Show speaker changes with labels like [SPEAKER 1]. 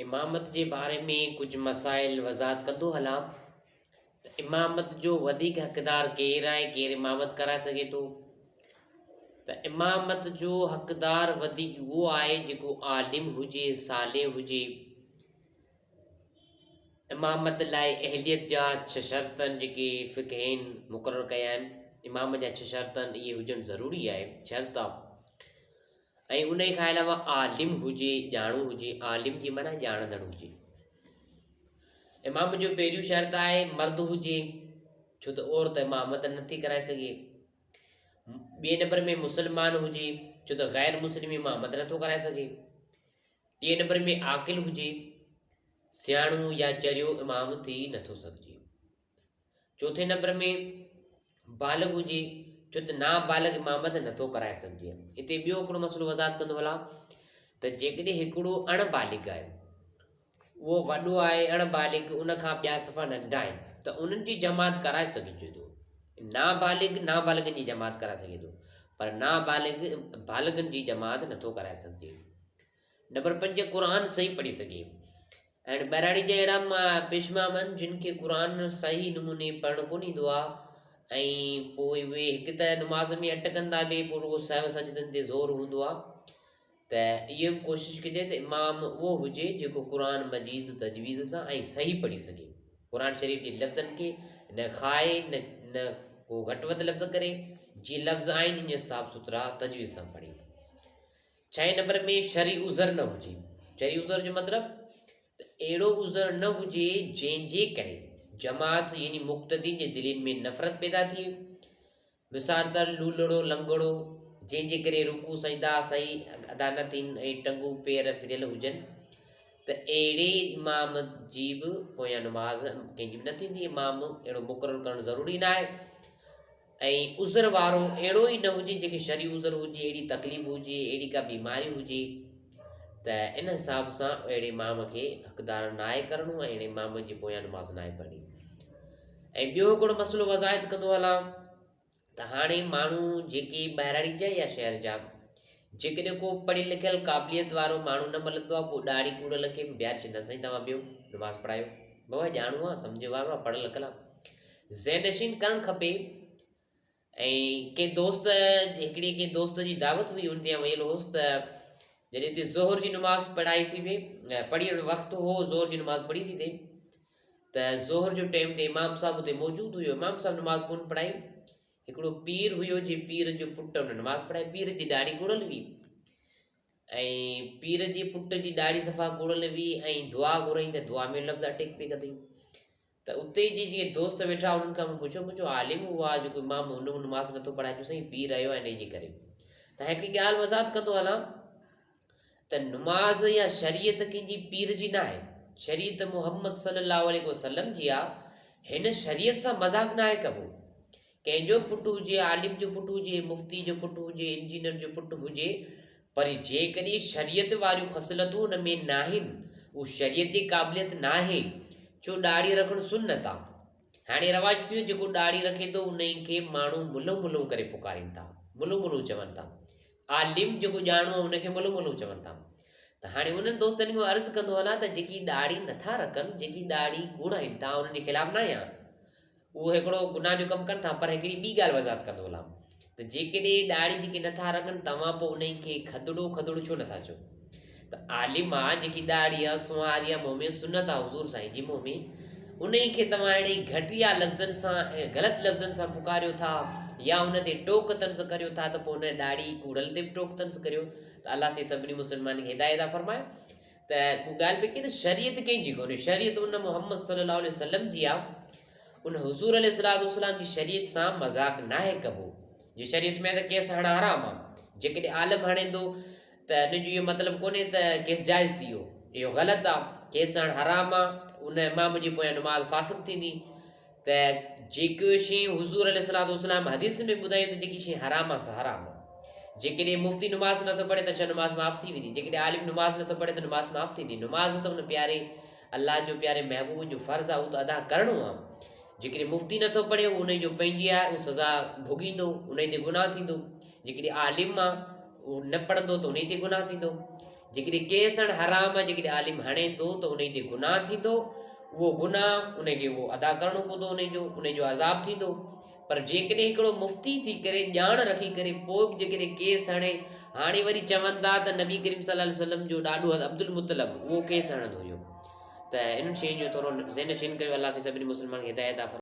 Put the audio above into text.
[SPEAKER 1] امامت جي باري ۾ ڪجهه مسائل وضاحت ڪندو هلان ته امامت جو وڌيڪ حقدار ڪير آهي، ڪير امامت ڪرائي سگهي ٿو؟ ته امامت جو حقدار وڌيڪ اهو آهي جيڪو عالم هجي، صالح هجي. امامت لاء اهليت جا ڇهه شرط آهن جيڪي فقهين مقرر ڪيا آهن. امام جا ڇهه شرط آهن، اهي هجڻ ضروري آهي، شرط آهي. ۽ انهيء کان علاوه عالم هجي، ڄاڻو هجي، عالم جي معنيٰ ڄاڻندڙ هجي. امام جو پهريون شرط آهي مرد هجي، ڇو ته عورت امامت نٿي ڪرائي سگهي. ٻئي نمبر ۾ مسلمان هجي، ڇو ته غير مسلم امامت نٿو ڪرائي سگهي. ٽئين نمبر ۾ عاقل هجي، سياڻو يا چريو امام ٿي نٿو سگهجي. چوٿين نمبر ۾ بالغ هجي ڇو ته نابالغ امامت نٿو ڪرائي سگهجي. هتي ٻيو هڪڙو مسئلو وضاحت ڪندو هلان ته جيڪڏهن هڪڙو اڻ بالغ آهي اهو وڏو آهي اڻ بالغ ان کان ٻيا صفا ننڍا آهن ته انهن جي جماعت ڪرائي سگهجي ٿو. نابالغ نابالغن جي جماعت ڪرائي سگهي ٿو پر نابالغ بالغن جي جماعت نٿو ڪرائي سگهجي. نمبر 5، قرآن صحيح پڙهي سگهي ۽ ٻهراڙي جا اهڙا پيشمام آهن جن کي قرآن صحيح نموني پڙهڻ ڪونه ايندو آهي ۽ پوء اهي هڪ ته نماز ۾ اٽڪندا به پوء رڳو سهو سجدن تي زور هوندو آهي ته اهو به ڪوشش ڪجي ته امام اهو هجي جيڪو قرآن مجيد تجويز سان ۽ صحيح پڙهي سگهي قرآن شريف جي لفظن کي نه کائي نه نه ڪو گهٽ وڌ لفظ ڪري جيئن لفظ آهن ائين صاف سٿرا تجويز سان پڙهي. ڇهين نمبر ۾ شرعي عذر نه هجي. شرعي عذر جو مطلب ته اهڙو عذر نه هجي جنهن جي ڪري جماعت يعني مقتدين جي دلين ۾ نفرت پيدا ٿئي. مثال طور لولڙو لنگڙو جنهن جي ڪري رڪوع سجدا صحيح ادا نه ٿين ۽ ٽنگون پير ڦريل هجن ته اهڙي امام جي به پويان نماز ڪنهن جي به نه ٿيندي. امام اهڙو مقرر ڪرڻ ضروري نه آهي. ۽ عذر وارو اهڙو ئي نه هجي جنهن کي شرعي عذر هجي، اهڙي تڪليف هجي، اهڙي ڪا بيماري هجي ته ان حساب سان اهڙي امام کي حقدار ناهي ڪرڻو ۽ اهڙي امام جي پويان نماز ناهي پڙهڻي. ۽ ٻيو هڪڙو مسئلو وضاحت ڪندو هلان ته هاڻي ماڻهو جيڪي ٻهراڙي جا يا شهر جا جيڪڏهن ڪو پڙهيل لکيل قابليت وارو ماڻهو نه ملندو آهي پوء ڏاڙهي ڪوڙل کي به بيهاري ڇڏيندا آهن سائين توهان ٻيو نماز پڙهايو بابا ڄاڻو آهي سمجهه وارو آهي پڙهيل لکيل آهي ذهن نشين ڪرڻ کپي ۽ ڪنهن دوست هڪڙي ڪنهن دوست جي دعوت هئي ان تي ويل هوس ته جڏهن اتي ظهر جي نماز پڙهائي سي به پڙهي وقت هو ظهر جي نماز پڙهي سي تي ته ظهر جو ٽائيم تي امام صاحب اتي موجود هيو امام صاحب نماز ڪون پڙهائي هڪڙو پير هيو جي پير جو پٽ ان نماز پڙهائي پير جي ڏاڙهي ڪوڙل هئي ۽ پير جي پٽ جي ڏاڙهي صفا ڪوڙل هئي ۽ دعا گهرئي ته دعا ۾ لفظ اٽيڪ پئي ڪندي ته اتي جي جيڪي دوست ويٺا انهن کان مون پڇيو، منهنجو عالم اهو آهي جيڪو امام هن هو نماز نٿو پڙهائي چيو سائين پير آيو آهي انهي جي ڪري ته هڪڙي ڳالهه وضاحت ڪندو هلان ته نماز يا شريعت ڪنهن جي پير جي نه آهي شريعت محمد صلي الله عليه وسلم جي آهي هن شريعت سان مذاق نه آهي ڪبو ڪنهن جو به پٽ هجي، عالم جو پٽ هجي، مفتي جو پٽ هجي، انجنيئر جو پٽ هجي، پر جيڪڏهن شريعت واريون خصلتون ان ۾ ناهن، هو شريعت جي قابليت ناهي، ڇو ڏاڙهي رکڻ سنت آ. هاڻي رواج ٿي ويو جيڪو ڏاڙهي رکي ٿو انهي کي ماڻهو ملون ملون ڪري پڪارين ٿا، ملون ملون چون ٿا. عالم جيڪو ڄاڻو آ ان کي ملون ملون چون ٿا. ته هاڻي انهن دوستن کي عرض ڪندو هلان ته جيڪي ڏاڙهي نٿا رکن، جيڪي ڏاڙهي ڪوڙائين ٿا انهن جي خلاف ناهيان. اهو هڪڙو گناهه جو ڪم ڪن ٿا پر هڪڙي ٻي ڳالهه وضاحت ڪندو هلان ته جيڪڏهن ڏاڙهي جيڪي نٿا رکن توهان پوء انهن کي کدڙو کدڙو ڇو نٿا چئو ته عالم آ جيڪي ڏاڙهي آ سنواري آ منهن ۾ سنت آ حضور سائين جي منهن ۾ انهي کي توهان اهڙي گهٽيا لفظن سان غلط لفظن سان پڪاريو ٿا يا ان تي ٽوڪ طنز ڪريو ٿا ته پوء ان ڏاڙهي ڪوڙل تي به ٽوڪ طنز ڪريو ته الله سائين سڀني مسلمانن کي هدايت عطا فرمائي ته مون ڳالهه پئي ڪئي ته شريعت ڪنهن جي ڪونهي، شريعت ان محمد صلي الله عليه وسلم جي آ، ان حضور عليه الصلوة والسلام جي شريعت سان مذاق ناهي ڪبو، جي شريعت ۾ آهي ته ڪيس هڻڻ حرام آ، جيڪڏهن عالم هڻي ٿو ته ان جو اهو مطلب ڪونهي ته ڪيس جائز ٿي ويو، اهو غلط آ، ڪيس هڻڻ حرام آ، ان امام جي پويان نماز فاسد ٿيندي. ته جيڪي شيء حضور عليه الصلوة والسلام حديث ۾ ٻڌايون ته جيڪي شيء حرام آهي سا حرام آهي. جيڪڏهن مفتي نماز نٿو پڙهي ته ڇا نماز معاف ٿي ويندي؟ جيڪڏهن عالم نماز نٿو پڙهي ته نماز معاف ٿيندي؟ نماز ته ان پياري الله جو پياري محبوب جو فرض آهي اهو ته ادا ڪرڻو آهي. جيڪڏهن مفتي نٿو پڙهي اهو ان جو پنهنجي آهي اهو سزا ڀوڳيندو ان تي گناهه ٿيندو. جيڪڏهن عالم آهي اهو نه پڙهندو ته ان تي گناهه ٿيندو. جيڪڏهن ڪيس هڻ حرام آهي، جيڪڏهن عالم هڻي ٿو ته انهي تي گناهه ٿيندو، اهو گناهه انهي کي اهو ادا ڪرڻو پوندو انهي جو انهي جو عذاب ٿيندو. پر جيڪڏهن هڪڙو مفتي ٿي ڪري ڄاڻ رکي ڪري پوء به جيڪڏهن ڪيس هڻي، هاڻي وري چون ٿا ته نبي ڪريم صلي الله عليه وسلم جو ڏاڏو حضرت عبدالمطلب اهو ڪيس هڻندو هيو. ته انهن شين جو ٿورو ذهن نشين ڪريو. الله سائين سڀني مسلمانن کي هدايت عطا فرمائي.